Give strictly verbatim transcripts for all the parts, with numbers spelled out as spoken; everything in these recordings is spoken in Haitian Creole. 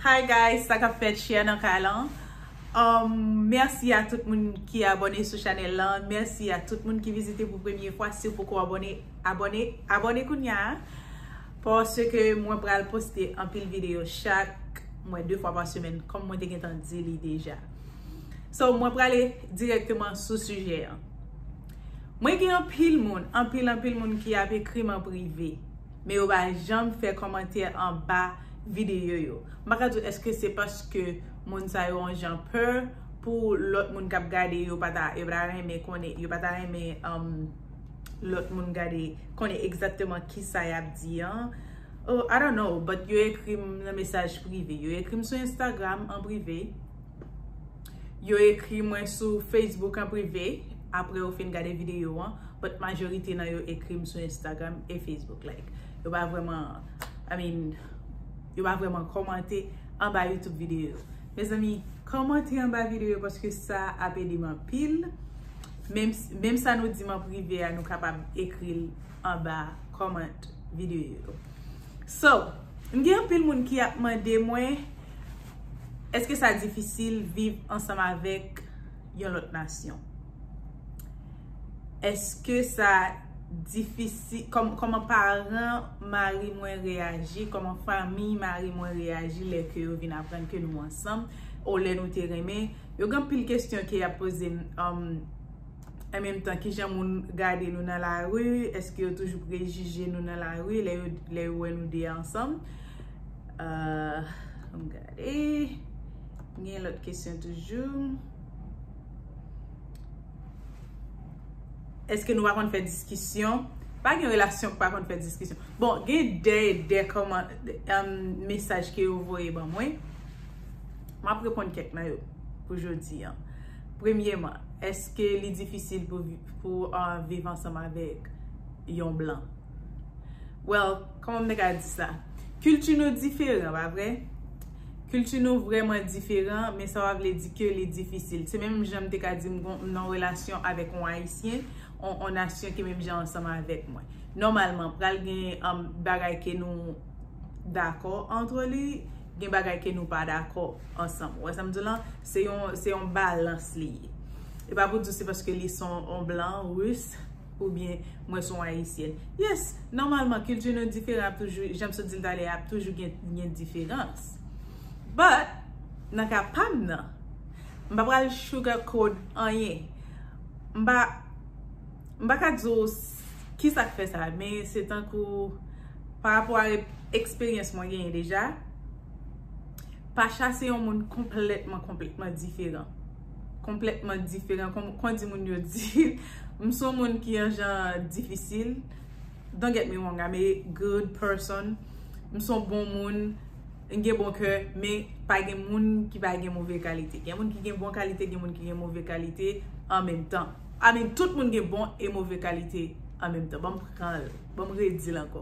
Hi guys, sa k ap fèt, Share nan kay lan. Um, mèsi a tout moun ki abòne sou chanèl lan. Mèsi a tout moun ki vizite pou premye fwa. Si w poko abòne, abòne, abòne kounya. Paske mwen pral poste anpil videyo chak mwen, de fwa pa semèn, kòm mwen te gentan di li deja. So, mwen prale dirèkteman sou sijè an. Mwen gen anpil moun, anpil, anpil moun ki ap ekri m an prive, men yo pa janm fè kòmantè anba videyo yo. M pa ka di w èske se paske moun sa yo yon jan pè pou lòt moun k ap gade yo pa ta, yo pa ta renmen konnen, yo pa ta renmen, um, lòt moun gade, konnen egzakteman kisa y ap di an. Oh, I don't know, but yo ekri m nan mesaj prive. Yo ekri m sou Instagram an prive. Yo ekri mwen sou Facebook an prive, apre yo fin gade videyo an, but majorite nan yo ekri m sou Instagram e Facebook, like, yo pa vrèman, I mean, yo pa vrèman kòmante anba YouTube videyo yo. Mezanmi, kòmante anba videyo yo paske sa ap ede m anpil. Menm, menm sa nou di m an prive a, nou kapab ekri l anba comment videyo yo. So, m gen anpil moun ki ap mande mwen, èske sa difisil viv ansanm avèk yon lòt nasyon? Èske sa difisil, kòm, kòman paran mari mwen reyaji, kòman fanmi mari mwen reyaji lè ke yo vin aprann ke nou ansanm, o lè nou te renmen? Yo gen anpil kesyon ke y ap poze m, um, an menm tan, kijan moun gade nou nan lari? Èske yo toujou prejije nou nan lari lè yo, lè yo wè nou de ansanm? Uh, ann gade. Gen lòt kesyon toujou. Èske nou pa konn fè diskisyon? Pa gen relasyon ki pa konn fè diskisyon. Bon, gen de, de kòman, um, mesaj ke yo voye ban mwen. M ap reponn kèk nan yo pou jodi an. Premyeman, èske li difisil pou vi-, pou, uh, viv ansanm avèk yon blan? Well, kòman m te ka di sa? Kilti nou diferan, pa vre? Kilti nou vrèman diferan, men sa pa vle di ke li difisil. Se menm jan m te ka di m gon, m nan relasyon avèk yon Ayisyen, yon, yon nasyon ki menm jan ansanm avèk mwen. Nòmalman, pral gen, um, bagay ke nou dakò antre li, gen bagay ke nou pa dakò ansanm. Ou wè sa m di w lan? Se yon, se yon balans li ye. E pa pou di w se paske li se yon, yon blan, ris, oubyen mwen se yon Ayisyèn. Yes, nòmalman, kilti nou diferan, ap toujou, jan m sot di l talè, ap toujou gen, gen diferans. But, nan ka pa m nan, m pa pral sugarcoat anyen. M pa, m pa ka di w s-, ki sa k fè sa, men se tankou pa rapò a eksperyans mwen genyen deja. Pacha se yon moun konplètman, konplètman diferan. Konplètman diferan. Kon, kon di moun yo di, m se yon moun ki yon jan difisil. Don't get me wrong, I'm a good person. M se yon bon moun. M gen bon kè, men pa gen moun ki pa gen move kalite. Gen moun ki gen bon kalite, gen moun ki gen move kalite an menm tan. I mean, tout moun gen bon e move kalite an menm tan. Ban m pran l, ban m redi l ankò.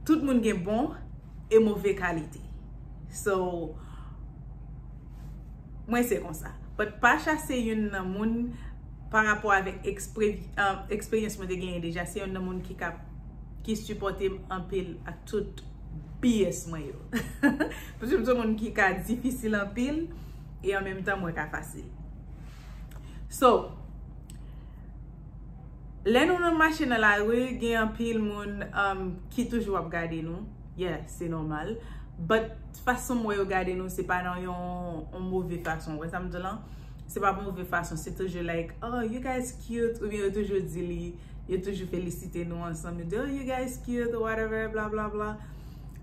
Tout moun gen bon e move kalite. So, mwen se konsa. But Pacha se youn nan moun, pa rapò avèk ekspre-, uh, eksperyans mwen te genyen deja, se youn nan moun ki ka, ki sipòte m anpil ak tout B S mwen yo. Paske m se yon moun ki ka difisil anpil, e an menm tan mwen ka fasil. So, lè nou nan mache nan lari, gen anpil moun, um, ki toujou ap gade nou. Yeah, se nòmal. But fason m wè yo gade nou, se pa nan yon, yon move fason. Ou wè sa m di w lan? Se pa move fason. Se toujou like, "Oh, you guys cute." Oubyen yo toujou di li, yo toujou felisite nou ansanm. Yo di, "Oh, you guys cute," whatever, bla, bla, bla.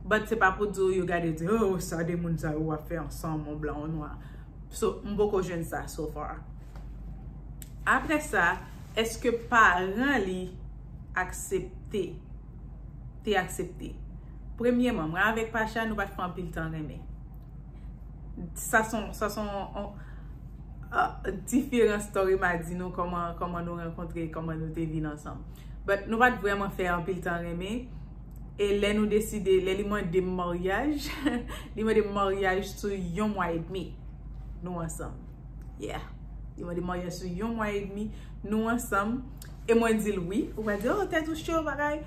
But se pa pou di w yo gade yo di, "Oh, sa de moun sa yo ap fè ansanm, yon blan, yon nwa." So, m poko jwenn sa so far. Apre sa, èske paran li aksepte, te aksepte? Premyeman, mwen avèk Pacha, nou pa t fè anpil tan renmen. Sa se yon, sa se yon, yon, ah, diferan story m a di nou kòman, kòman nou rankontre, kòman nou te vin ansanm. But nou pa t vrèman fè anpil tan renmen. E lè nou deside, lè li mande m maryaj, li mande m maryaj sou yon mwa edmi nou ansanm. Yeah. Li mande m maryaj sou yon mwa edmi nou ansanm. E mwen di l wi. Ou va di, "Oh, tèt ou cho, bagay."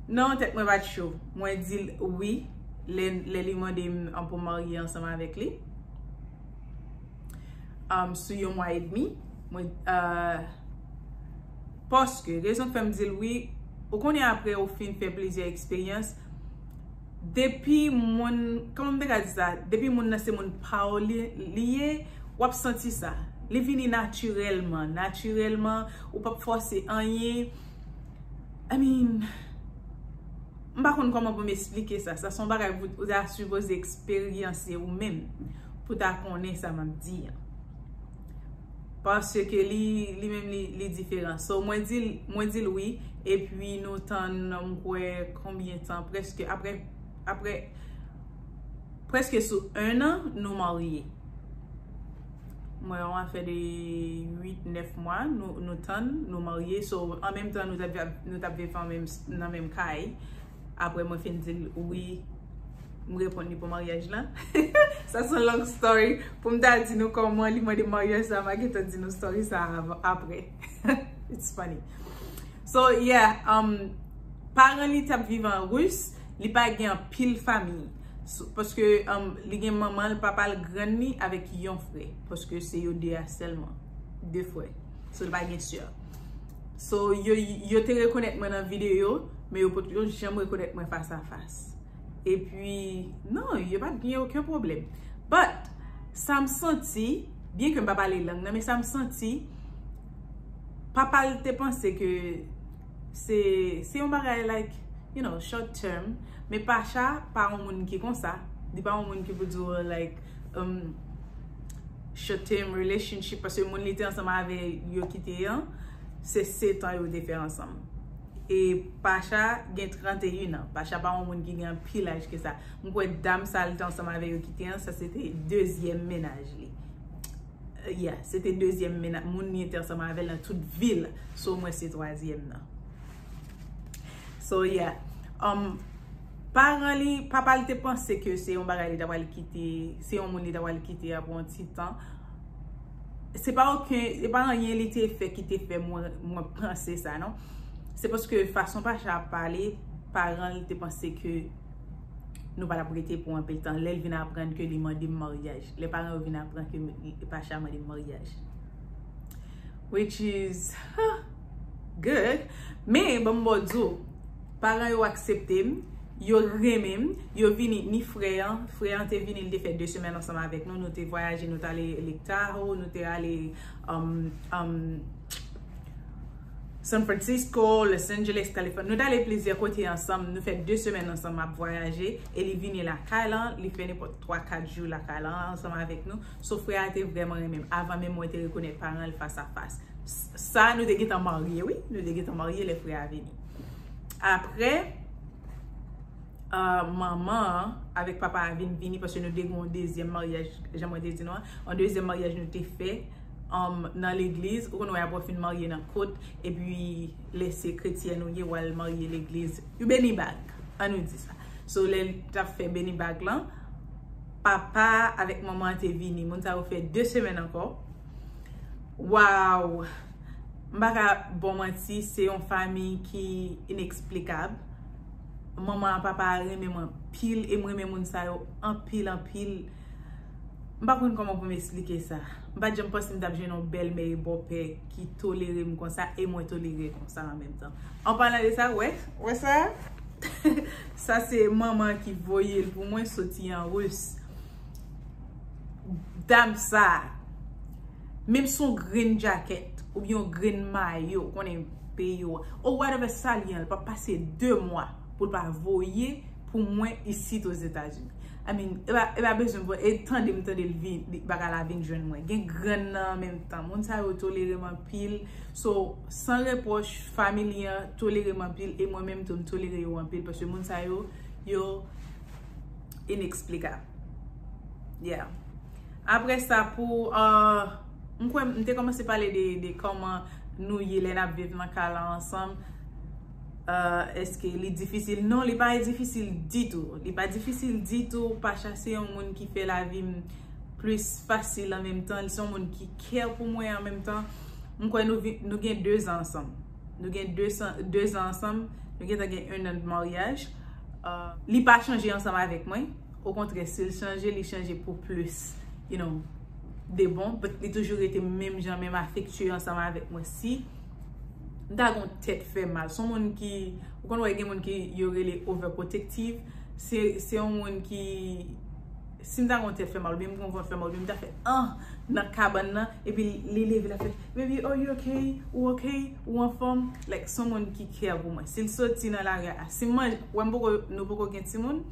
Non, tèt mwen pa t cho. Mwen di l wi. lè, lè li mande m pou m marye ansanm avèk li, um, sou yon mwa edmi. Mwen, uh, paske, rezon k fè m di l wi, ou konnen apre ou fin fè plizyè eksperyans, depi moun, kòman m te ka di sa, depi moun nan se moun pa w li, li ye, w ap santi sa. Li vini natirèlman, natirèlman, ou p ap fòse anyen. I mean, m pa konn kòman pou m esplike sa. Sa se yon bagay pou ou ta sipoze eksperyanse ou menm, pou ta konnen sa m ap di an. Paske li, li menm li, li diferan. So, mwen di l, mwen di l wi, epi nou tann, m kwè, konbyen tan, prèske, apre, apre, prèske sou en an, nou marye. Mwen, yon afè de uit, nèf mwa, nou, nou tann, nou marye. So, an menm tan, nou t ap, nou t ap viv an menm, nan menm kay. Apre, mwen fin di l wi, m reponn li pou maryaj la. Sa se yon long story. Pou m ta di nou kòman li mande maryaj sa, m a gentan di nou story sa av-, apre. It's funny. So, yeah, um, paran li t ap viv an Ris, li pa gen anpil fanmi. So, paske, um, li gen manman l, papa l, grann li avèk yon frè. Paske se yo de a sèlman. De frè. So, li pa gen sè. So, yo, yo te rekonèt mwen nan videyo, men yo potko janm rekonèt mwen fas a fas. Epi, non, yo pa t gen okenn pwoblèm. But, sa m santi, byen ke m pa pale lang nan, men sa m santi, papa l te panse ke se, se yon bagay, like, you know, short term. Men Pacha pa yon moun ki konsa. Li pa yon moun ki pou di w, like, um, short term relationship, paske moun li te ansanm avè yo kite an, se sèt an yo te fè ansanm. E Pacha gen trannteyen an. Pacha pa yon moun ki gen anpil aj ke sa. M kwè dam sa l te ansanm avè yo kite an, sa se te dezyèm mennaj li. Yeah, se te dezyèm mennaj, moun li te ansanm avè l nan tout vi l. So, mwen se twazyèm nan. So, yeah. Um, paran li, papa l te panse ke se yon bagay li ta pral kite, se yon moun li ta pral kite apre yon ti tan. Se pa okenn, se pa anyen li te fè ki te fè mwen, mwen panse sa, non. Se paske fason Pacha ap pale, paran l te panse ke nou pa t ap rete pou anpil tan. Lè l vin aprann ke li mande m maryaj. Lè paran yo vin aprann ke m, Pacha mande m maryaj. Which is, huh, good. Men, ban m ba w di w, paran yo aksepte m, yo renmen m, yo vini, ni frè an, frè an te vini, li te fè de semèn ansanm avèk nou, nou te vwayaje, nou t ale Lake Tahoe, nou te ale, um, um, San Francisco, Los Angeles, California. Nou t ale plizyè kote ansanm, nou fè de semèn ansanm ap vwayaje, e li vini lakay lan, li fè nenpòt twa, kat jou lakay lan ansanm avèk nou. So, frè a te vrèman renmen m, avan menm mwen te rekonèt paran l fas a fas. S-, sa, nou te gentan marye, wi. Nou te gentan marye lè frè a vini. Apre, uh, manman an avèk papa a vin vini, paske nou te gen yon dezyèm maryaj, jan mwen te di nou an, yon dezyèm maryaj nou te fè, um, nan legliz. Ou konn wè apre w fin marye nan kot, epi lè se kretyen ou ye, w al marye legliz. Yo beni bag, an nou di sa. So, lè l t ap fè beni bag lan, papa avèk manman an te vini. Moun sa yo fè de semèn ankò. Wow! M pa ka ba w manti, se yon fanmi ki ineksplikab. Manman ak papa a renmen m anpil, e m renmen moun sa yo anpil, anpil. M pa konn kòman pou m esplike sa. M pa t janm panse m t ap jwenn yon bèlmè e bòpè ki tolere m konsa, e mwen tolere konsa an menm tan. An palan de sa, wè, wè sa? Sa se manman ki voye l pou mwen soti an Ris. Dam sa, menm si yon grenn djakèt oubyen yon grenn mayo, konnen peyi yo a, or whatever sa l ye an, li p ap pase de mwa pou l pa voye pou mwen isit Ozetazini. I mean, e pa, e pa bezwen, e tande m tande l vin, li, bagay la vin jwenn mwen. Gen grann nan an menm tan. Moun sa yo tolere m anpil. So, san repwòch, fanmi li an tolere m anpil, e mwen menm tou, m tolere yo anpil, paske moun sa yo, yo ineksplikab. Yeah. Apre sa, pou, uh, m kwè m te kòmanse pale de, de kòman nou ye lè n ap viv nan kay la ansanm. Uh, èske li difisil? Non, li pa difisil ditou. Li pa difisil ditou. Pacha se yon moun ki fè lavi m plis fasil an menm tan. Li se yon moun ki care pou mwen an menm tan. M kwè nou vi-, nou gen de zan ansanm. Nou gen de zan, de zan ansanm. Nou gentan gen un an de maryaj. Li pa chanje ansanm avèk mwen. Okontrè, si l chanje, li chanje pou plis, you know, de bon. But li toujou rete menm jan, menm afektye ansanm avèk mwen. Si m ta gon tèt fè mal, se yon moun ki, ou konn wè gen moun ki yo rele overprotective. Se, se yon moun ki, si m ta gon tèt fè mal, oubyen m gon vant fè mal, oubyen m ta fè an nan kabann nan, epi li leve, l ap fè, "Baby, are you okay? Ou okay? Ou anfòm?" Like, se yon moun ki care pou mwen. Si l soti nan lari a, si m manje, wè m poko, nou poko gen timoun,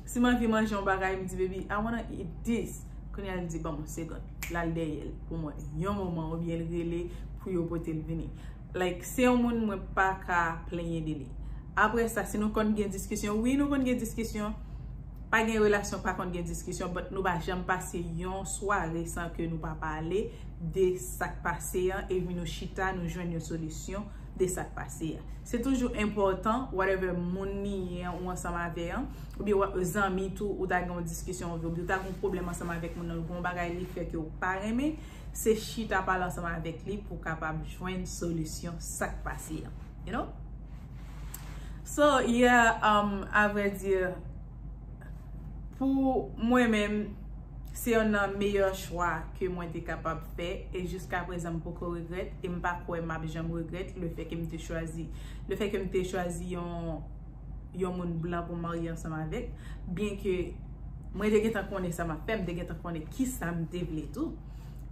si m anvi manje yon bagay, m di, "Baby, I wanna eat this." Kounye a l di, "Ban m yon segonn." L al dèyè l pou mwen yon moman, oubyen l rele pou yo pote l vini. Like, se yon moun mwen pa ka plenyen de li. Apre sa, si nou konn gen diskisyon, wi, nou konn gen diskisyon. Pa gen relasyon pa konn gen diskisyon, but nou pa janm pase yon sware san ke nou pa pale de sa k pase an, epi nou chita, nou jwenn yon solisyon de sa k pase a. Se toujou enpòtan, whatever moun li ye ou ansanm avè an, oubyen w ap zanmi tou, ou ta gen yon diskisyon, oubyen ou ta gen yon pwoblèm ansanm avèk moun nan, ou gen yon bagay li fè ke ou pa renmen, se chita pale ansanm avèk li pou w kapab jwenn solisyon sa k pase a. You know? So, yeah, um, à vrai dire, pou mwen menm, se youn nan meyè chwa ke mwen te kapab fè, e jiska prezan m poko regrèt, e m pa kwè m ap janm regrèt le fait que m te chwazi, le fait que m te chwazi yon, yon moun blan pou m marye ansanm avèk, byen ke mwen te gentan konnen sa m ap fè, m te gentan konnen kisa m te vle tou.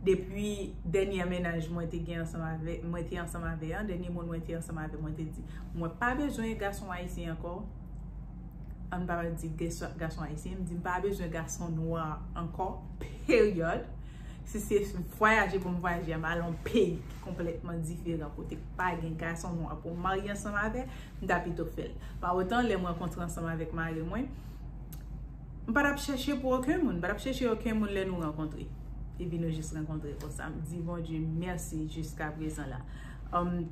Depi dènyè mennaj mwen te gen ansanm avè, mwen te ansanm avè an, dènyè moun mwen te ansanm avè, mwen te di, "Mwen pa bezwen gason ayisyen ankò." An pa di gason, gason ayisyen, m di, "M pa bezwen gason nwa ankò, period." Si se vwayaje pou m vwayaje, m al yon peyi ki konplètman diferan, kote k pa gen gason nwa pou m marye ansanm avè, m ta pito fè l. Pa otan, lè m rankontre ansanm avèk mari mwen, m pa t ap chèche pou okenn moun, m pa t ap chèche okenn moun lè nou rankontre. Epi nou jis rankontre konsa. M di Bondye mèsi jiska prezan la. Um,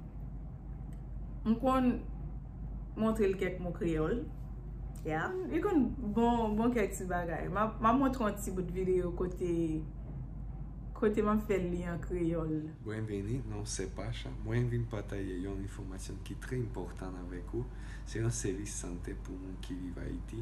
m konn montre l kèk mo kreyòl. Yeah. Li konn bon, bon kèk ti bagay. M ap, m ap montre yon ti bout videyo kote, kote m ap fè l li an kreyòl. Byenvini nan Sepasha. Mwen vin pataje yon enfòmasyon ki trè enpòtan avèk ou. Se yon sèvis sante pou moun ki viv Ayiti.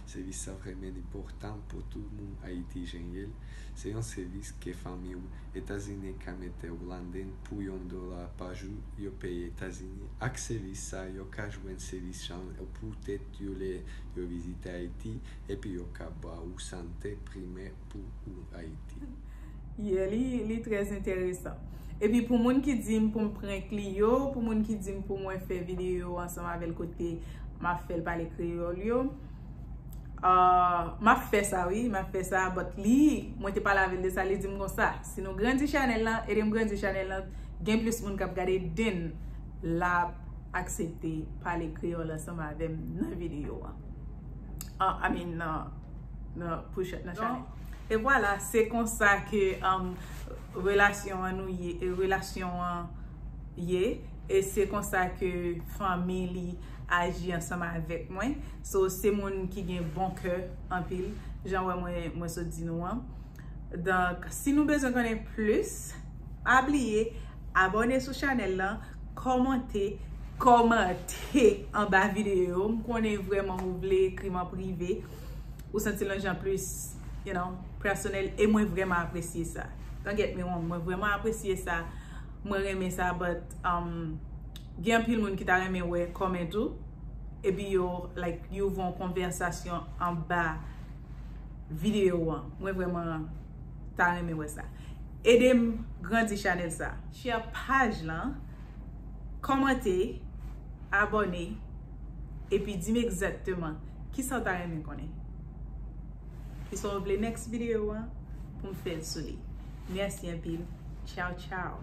Sèvis sa vrèman enpòtan pou tout moun Ayiti jwenn l. Se yon sèvis ke fanmi w Etazini ka mete w ladann pou yon dola pa jou. Yo peye Etazini. Ak sèvis sa, yo ka jwenn sèvis jan pou tèt yo lè yo vizite Ayiti, epi yo ka ba ou sante primè pou ou Ayiti. Yeah, li, li trè enteresan. Epi pou moun ki di m pou m prank li yo, pou moun ki di m pou mwen fè videyo ansanm avè l kote m ap fè l pale kreyòl yo, uh, m ap fè sa, wi, m ap fè sa, but li, mwen te pale avè l de sa, li di m konsa, si nou grandi chanèl lan, ede m grandi chanèl lan, gen plis moun k ap gade, then l ap aksepte pale kreyòl ansanm avè m nan videyo an. Ah, I mean, nan, nan, pou ch-, nan chanèl. E vwala, se konsa ke, um, relasyon an nou ye, e relasyon an ye, e se konsa ke fanmi li aji ansanm avèk mwen. So, se moun ki gen bon kè anpil, jan wè mwen, mwen sot di nou an. Donk, si nou bezwen konnen plis, pa bliye abòne sou chanèl lan, kòmante, kòmante anba videyo yo. M konnen vrèman ou vle ekri m an prive, ou santi l yon jan plis, you know, pèsonèl, e mwen vrèman apresye sa. Don't get me wrong, mwen vrèman apresye sa, mwen renmen sa, but, um, gen anpil moun ki ta renmen wè kòmant ou, epi yo, like, yo ouvri yon konvèsasyon anba videyo an. Mwen vrèman ta renmen wè sa. Ede m grandi chanèl sa. Share paj lan, kòmante, abòne, epi di m egzakteman kisa w ta renmen konnen. Kisa w vle next videyo an pou m fè l sou li. Mèsi anpil. Tchaw, tchaw.